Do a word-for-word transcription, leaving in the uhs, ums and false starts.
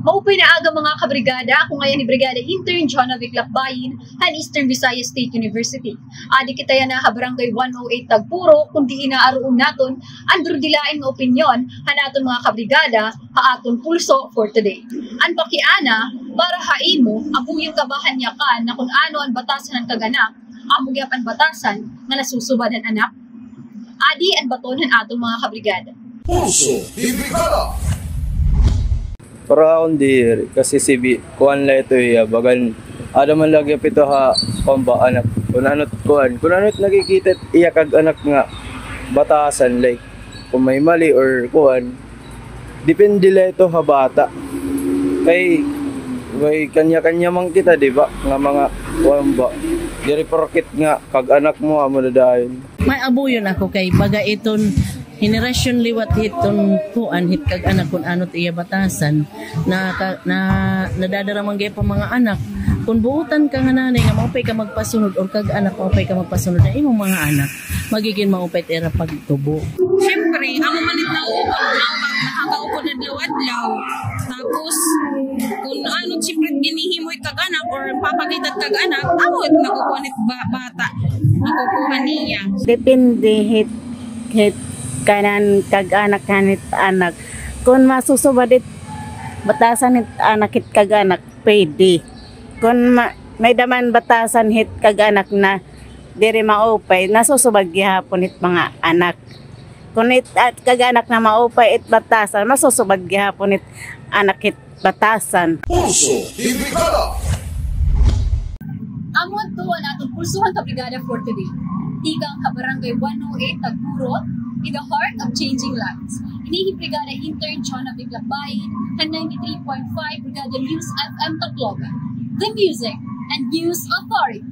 Maupay nga aga, mga kabrigada. Ako ngay-an hi Brigada Intern Jonavic Lakbayin han Eastern Visayas State University. Adi kita yana ha Barangay one oh eight Tagpuro, kon diin naaroon naton an durdilain nga opinyon han aton mga kabrigada ha aton Pulso for Today. An pakiana para ha imo, abuyon ka ba han yakan na kon ano an batasan han kag-anak, amo gihap an batasan nga nasusubad han anak? Adi an baton han aton mga kabrigada. Pulso de Brigada. Para akon diri, kasi si Bi-, kuan la ito iya, bagan, ada man lagi ito ha, kuan ba, anak, kun ano, kuan, kun ano it nakikita it iya kag-anak nga batasan, like, kung may mali or kuan, depende la ito ha bata. Kay, may kanya-kanya man kita, di ba? Nga mga, kuan ba? Diri porket nga kag-anak mo, amo na dayon. May abuyon ako kay baga iton henerasyon liwat hiton kuan hit kag-anak kun ano it iya batasan. Na, ka, na, nadadara man gihap an mga anak. Kun buotan ka nga nanay nga maupay ka magpasunod or kag-anak maupay ka magpasunod ha imong mga anak, magigin maupay it ira pagtubo. Siyempre, amo man it nauukod, nakakaukod adlaw-adlaw. Tapos, kun ano, siyempre, ginhihimo it kag-anak or papakita it kag-anak, amo it nakukuha hit ba-, bata, nakukuha niya. Depende hit, hit kanan kag-anak, han hit anak. Kun masusubad it batasan hit anak, hit kag-anak, pwede. Kun ma-, may-ada man batasan hit kag-anak na diri maupay, nasusubad gihapon hit mga anak. Kun it, at kag-anak na maupay it batasan, masusubad gihapon it anak hit batasan. Pulso de Brigada. Amo adto an aton pulso han kabrigada for today. Tikang ha Barangay one oh eight Tagpuro, in the heart of changing lives. Ini hi Brigada Intern Jonavic Lakbayin, han ninety-three point five Brigada News F M Tacloban, the music and news authority.